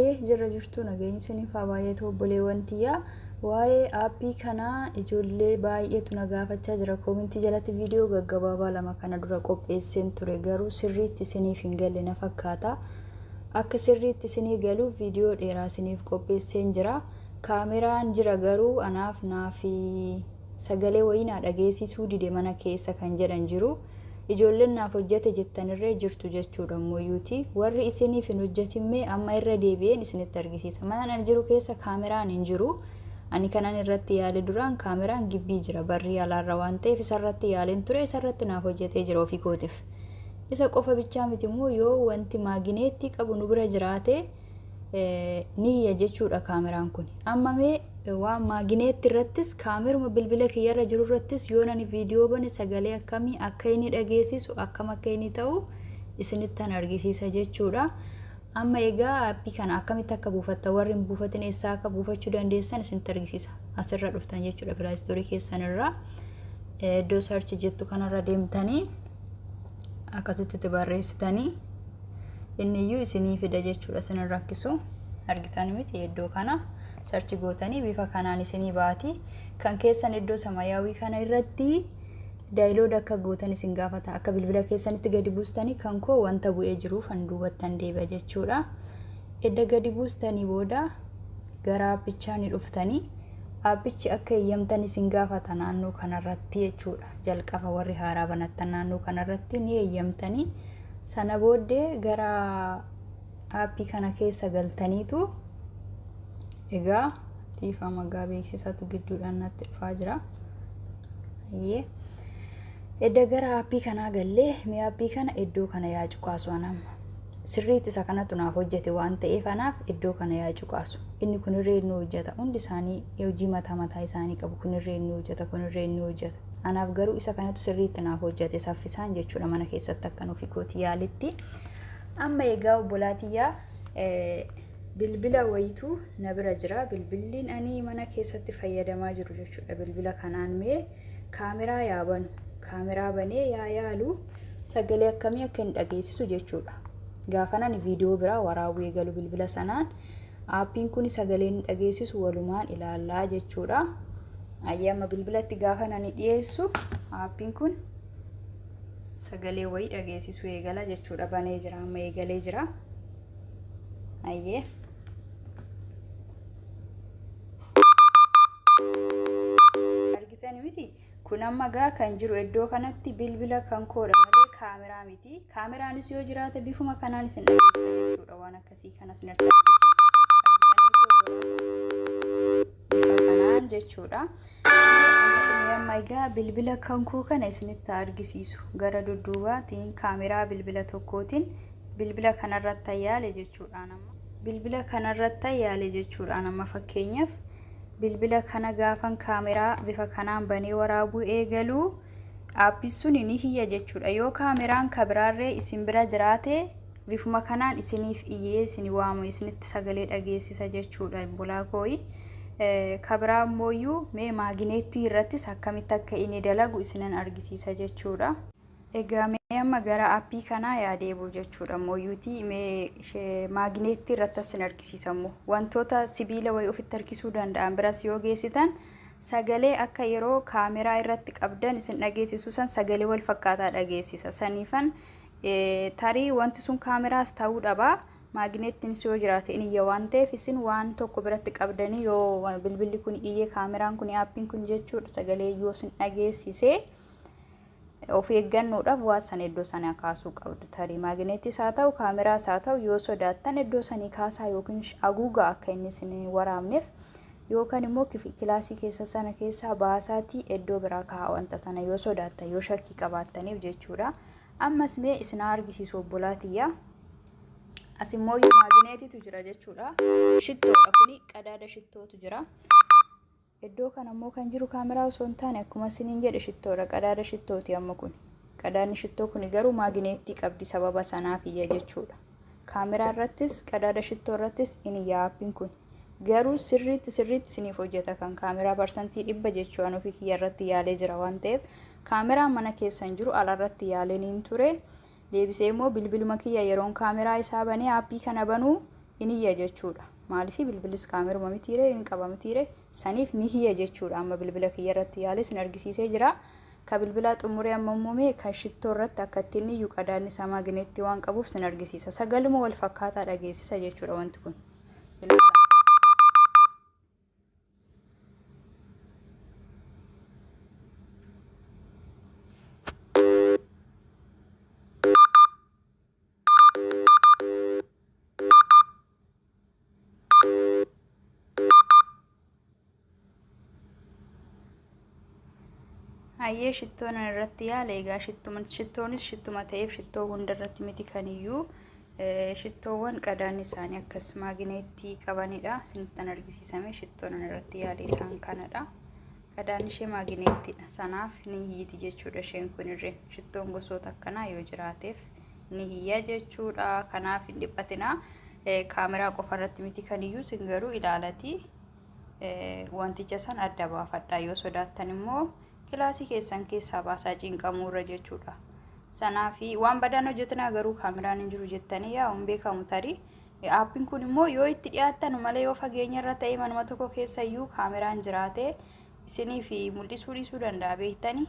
Hayyee, jirra jirtu, nageenyi isiniif haa baay'atu, obboleewwan tiyyaa. Waa'ee aappii kanaa ijoollee baay'eetu na gaafachaa jira. Koomentii jalatti viidiyoo gaggabaabaa lama kana dura qopheesseen ture, garuu sirriitti isiniif hin galle na fakkaata. Akka sirriitti isinii galuuf viidiyoo dheeraa isiniif qopheesseen jira. Kaameraan jira, garuu anaaf naafi sagalee wayii naa dhageessisuu dide mana keessa kan jedhan jiru. Ijoolleen naaf hojjete jettanirree jirtu jechuudha mooyyuuti. Warri isiniif hin hojjetimmee amma irra deebi'een isinitti argisiisa. Mana ani jiru keessa kaameraan hin jiru. Ani kanan irratti yaale duraan kaameraan gibbii jira, barrii alaarra waan ta'eef isarratti yaaleen ture, isarratti naaf hojjetee jira ofii kootiif. Isa qofa bichaa miti immoo, yoo wanti maagineettii qabu nu bira jiraate ni iyya jechuudha kaameraan kun. Amma mee waan maagineetti irrattis, kaameruma bilbila kiyyarra jiru irrattis yoo nani viidiyoo bane sagalee akkamii akka inni dhageessisu, akkam akka inni ta'u isinittan argisiisa jechuudha. Amma egaa aappii kana akkamitti akka buufatta, warri hin buufatin eessaa akka buufachuu dandeessan isinitti argisiisa. Asirra dhuftan jechuudha, pilaastoorii keessan irraa iddoo sarchi jettu kanarra deemtanii akkasitti itti barreessitanii inni iyyuu isinii fida jechuudha, isin rakkisu. Argitan miti? Iddoo kana sarchi gootanii bifa kanaan isinii baati. Kan keessan iddoo samayaawii kana irratti download akka gootan isin gaafata, akka bilbila keessanitti gadi buustanii. Kan koo wanta bu'ee jiruuf an duubattan deebi'a jechuudha. Edda gadi buustanii booda gara aappichaa ni dhuftanii, aappichi akka eeyyamtan isin gaafata naannoo kanarratti jechuudha. Jalqaba warri haaraa banattan naannoo kanarratti ni eeyyamtanii, sana booddee gara aappii kana keessa galtaniitu. Egaa dhiifama gaa, beeksisatu gidduudhaan natti dhufaa jira. Edda gara aappii kanaa gallee, mee aappii kana iddoo kana yaa cuqaasu. Anamma sirriitti isa kanatu naaf hojjete waan ta'eef anaaf iddoo kana yaa cuqaasu. Inni kunirree inni hojjeta, hundi isaanii hojii mataa mataa isaanii qabu. Kunirree inni hojjeta, kunirree inni hojjeta. Anaaf garuu isa kanatu sirriitti naaf hojjete saffisaan jechuudha, mana keessatti akka nufi kooti yaalitti. Amma egaa obbolaatiyyaa, bilbila wayitu na bira jira. Bilbilliin ani mana keessatti fayyadamaa jiru jechuudha. Bilbila kanaan mee kaameraa yaa banu, kaameraa banee yaa yaalu, sagalee akkamii akka hin dhageessisu jechuudha. Gaafa ani viidiyoo biraa waraabuu eegalu bilbila sanaan aappiin kun sagalee hin dhageessisu walumaan ilaallaa jechuudha. Ayyama bilbilatti gaafa ani dhiyeessu aappiin kun sagalee wayii dhageessisuu eegala jechuudha. Banee jira, amma eegalee jira. Ayyee. Argitan miti? Kun amma gaa kan jiru iddoo kanatti bilbila kan koodha malee kaameraa miti. Kaameraanis yoo jiraate bifuma kanaan isin dhageessisa jechuudha. Waan akkasii kana isinitti argisiisa. Argitan miti obbolaa? Bifa kanaan jechuudha. Amma egaa bilbila kan koo kana isinitti argisiisu. Gara dudduubaatiin kaameraa bilbila tokkootiin bilbila kanarratti yaale jechuudhaan, amma bilbila kanarratti yaale jechuudhaan. Amma fakkeenyaaf bilbila kana gaafan kaameraa bifa kanaan banee waraabuu eegaluu aappiin sun ni hiyya jechuudha. Yoo kaameraan kabiraarree isin bira jiraate bifuma kanaan isiniif iyyee isin waamu, isinitti sagalee dhageessisa jechuudha, obbolaa kooyi. Kabiraa immooyyuu mee maagineettii irrattis akkamitti akka inni dalagu isinan argisiisa jechuudha. Egaa mee amma gara aappii kanaa yaa deebi'u jechuudha mooyyuutii. Mee maagineettii irratti asin argisiisa immoo, wantoota sibiila wayii ofitti harkisuu danda'an biras yoo geessitan sagalee akka yeroo kaameraa irratti qabdan isin dhageessisu san sagalee wal fakkaataa dhageessisa. Saniifan tarii wanti sun kaameraas ta'uu dhabaa, maagineettiinis yoo jiraate in iyya waan ta'eef, isin waan tokko biratti qabdanii yoo bilbilli kun iyyee, kaameraan kun, aappiin kun jechuudha, sagalee yoo isin dhageessisee of eeggannoodhaaf waan sana iddoo sana kaasuu qabdu. Tarii maagineettis haa ta'u, kaameraas haa ta'u, yoo sodaattan iddoo sanii kaasaa yookiin haguugaa akka inni isin waraabneef, yookaan immoo kilaasii keessa sana keessaa baasaatii iddoo biraa kaa'aa wanta sana, yoo sodaattan, yoo shakkii qabaattaniif jechuudha. Ammas mee isin argisiisu, obbolaatiyyaa. As immoo maagineetitu jira jechuudha. Shittoodha kuni, qadaada shittootu jira. Iddoo kana immoo kan jiru kaameraa osoo hin taane, akkuma isiniin jedhe, shittoodha. Qadaada shittooti amma kun. Qadaadni shittoo kun garuu maagineettii qabdi, sababa sanaaf iyya jechuudha. Kaameraa irrattis, qadaada shittoo irrattis in iyya aappiin kun. Garuu sirriitti sirriitti isiniif hojjeta kan kaameraa 100% jechuun, ofii kiyya irratti yaalee jira waan ta'eef. Kaameraan mana keessan jiru alarratti yaalee niin ture. Deebisee immoo bilbiluma kiyya yeroon kaameraa isaa banee aappii kana banuu In iyya jechuudha. Maaliif bilbilis kaameruma mitiire hin qaba mitiire saniif ni hiyya jechuudha. Amma bilbila kiyya irratti yaalee sin argisiisee jira. Ka bilbilaa xumuree amma immoo kan shittoo irratti akka ittiin iyyuu qadaadni isaa maagineetti waan qabuuf sin argisiisa. Sagaluma wal fakkaataa dhageessisa jechuudha wanti kun. Ilaala. Hayyee shittoon irratti yaala egaa shittoonis shittuma ta'eef shittoo hunda irratti miti kaniyyuu shittoowwan qadaadni isaanii akkas maagineettii qabanidha. Isinittan argisiisame shittoon irratti yaale isaan kanadha. Qadaadni ishee maagineettiidha. Sanaaf ni hiyyiti jechuudha isheen kunirree. Shittoon gosoota akkanaa yoo jiraateef ni hiyya jechuudha. Kanaaf hin dhiphatinaa. Kaameraa qofa irratti miti kaniyyuu isin garuu ilaalatii wanticha san adda baafadha. Yoo sodaattan immoo kilaasii keessan keessaa baasaa cinqamuurra jechuudha. Sanaafi waan badaan hojjetanaa garuu kaameraan hin jiru jettanii yaa hin beekamu tarii. Aappiin kun immoo yoo itti dhiyaattan malee yoo fageenya irra ta'e manuma tokko keessa iyyuu kaameraan jiraate isinii fi mul'isuu dhiisuu danda'a beektanii.